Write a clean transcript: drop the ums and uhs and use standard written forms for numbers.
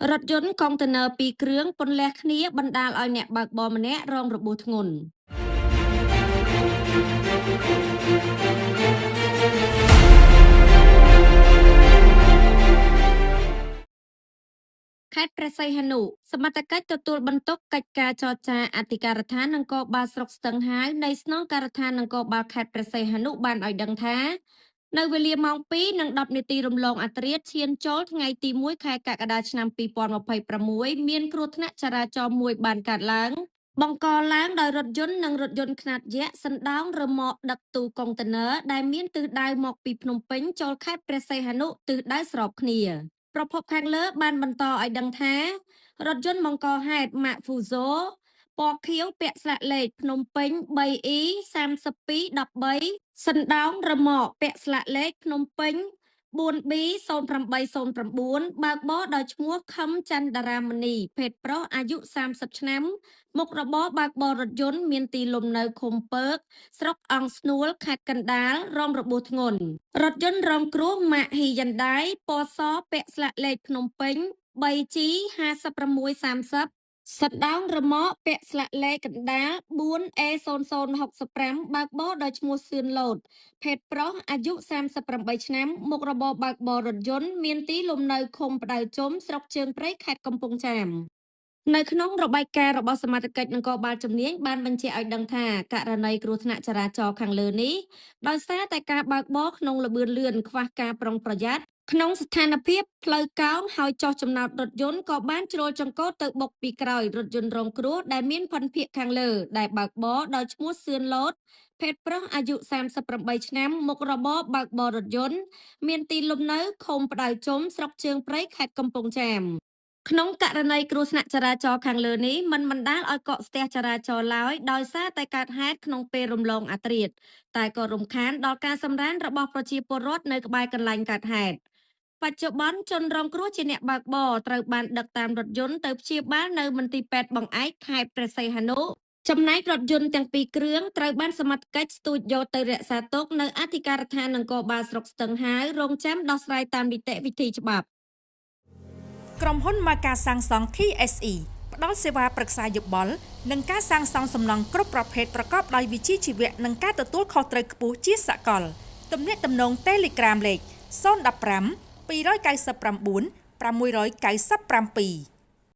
រថយន្តកុងតឺន័រពីរគ្រឿងពន្លះគ្នាបណ្ដាលឲ្យអ្នកបើកបរម្នាក់រងរបួសធ្ងន់។ ខេត្តព្រះសីហនុសមត្ថកិច្ចទទួលបន្ទុកកិច្ចការចរចាអធិការដ្ឋាននគរបាលស្រុកស្ទឹងហាវនៃស្នងការដ្ឋាននគរបាលខេត្តព្រះសីហនុបានឲ្យដឹងថា នៅវេលាម៉ោង2:10នាទីរំលងអធ្រាត្រឈានចូលថ្ងៃទី1ខែកក្កដាឆ្នាំ2026មានគ្រោះថ្នាក់ចរាចរណ៍មួយបានកើតឡើង បង្កឡើងដោយរថយន្តនិងរថយន្តខ្នាតយក្សសណ្ដោងរ៉ឺម៉កដឹកទូកុងតឺន័រដែលមានទិសដៅមកពីភ្នំពេញចូលខេត្តព្រះសីហនុទិសដៅស្របគ្នា។ ប្រភពខាងលើបានបន្តឲ្យដឹងថា រថយន្តបង្កហេតុម៉ាក Fuso ពណ៌ខៀវពាក់ស្លាកលេខភ្នំពេញ 3E 3213សណ្ដោងរ៉ឺម៉កពាក់ស្លាកលេខភ្នំពេញ 4B 0809បើកបរដោយឈ្មោះខឹមច័ន្ទតារាមនីភេទប្រុសអាយុ30ឆ្នាំមុខរបរបើកបររថយន្តមានទីលំនៅឃុំពើកស្រុកអង្គស្នួលខេត្តកណ្ដាលរងរបួសធ្ងន់រថយន្តរងគ្រោះម៉ាកហ៊ីយ៉ាន់ដៃពណ៌សពាក់ស្លាកលេខភ្នំពេញ 3G 5630សណ្ដោងរ៉ឺម៉កពាក់ស្លាកលេខកណ្ដាល 4A0065 បើកបរដោយឈ្មោះសឿនឡូតភេទប្រុសអាយុ38ឆ្នាំមុខរបរបើកបររថយន្តមានទីលំនៅឃុំផ្ដៅជុំស្រុកជើងព្រៃខេត្តកំពង់ចាម។ នៅក្នុងរបាយការណ៍របស់សមត្ថកិច្ចនគរបាលជំនាញបានបញ្ជាក់ឲ្យដឹងថាករណីគ្រោះថ្នាក់ចរាចរណ៍ខាងលើនេះដោយសារតែការបើកបរក្នុងល្បឿនលឿនខ្វះការប្រុងប្រយ័ត្នក្នុងស្ថានភាពផ្លូវកោងហើយចុះចំណោតរថយន្តក៏បានជ្រុលចង្កូតទៅបុកពីក្រោយរថយន្តរងគ្រោះដែលមានផនភាគខាងលើដែលបើកបរដោយឈ្មោះសឿនឡូតភេទប្រុសអាយុ38ឆ្នាំមុខរបរបើកបររថយន្តមានទីលំនៅឃុំផ្ដៅជុំស្រុកជើងព្រៃខេត្តកំពង់ចាម។ ក្នុងករណីគ្រោះថ្នាក់ចរាចរណ៍ខាងលើនេះមិនបណ្ដាលឲ្យកកស្ទះចរាចរណ៍ឡើយដោយសារតែកើតហេតុក្នុងពេលរំលងអាធ្រាត្រតែក៏រំខានដល់ការសម្រាន្តរបស់ប្រជាពលរដ្ឋនៅក្បែរកន្លែងកើតហេតុបច្ចុប្បន្នជនរងគ្រោះជាអ្នកបើកបរត្រូវបានដឹកតាមរថយន្តទៅព្យាបាលនៅមន្ទីរពេទ្យបង្អែកខេត្តព្រះសីហនុចំណែករថយន្តទាំងពីរគ្រឿងត្រូវបានសមត្ថកិច្ចស្ទូចយកទៅរក្សាទុកនៅអធិការដ្ឋាននគរបាលស្រុកស្ទឹងហាវរងចាំដោះស្រាយតាមនីតិវិធីច្បាប់។ ក្រុមហ៊ុនម៉ាកាសាងសង់ TSE ផ្ដល់សេវាប្រឹក្សាយោបល់និងការសាងសង់សំណង់គ្រប់ប្រភេទប្រកបដោយវិជ្ជាជីវៈនិងការទទួលខុសត្រូវខ្ពស់ជាសកល ទំនាក់ទំនង Telegram លេខ015 299 697។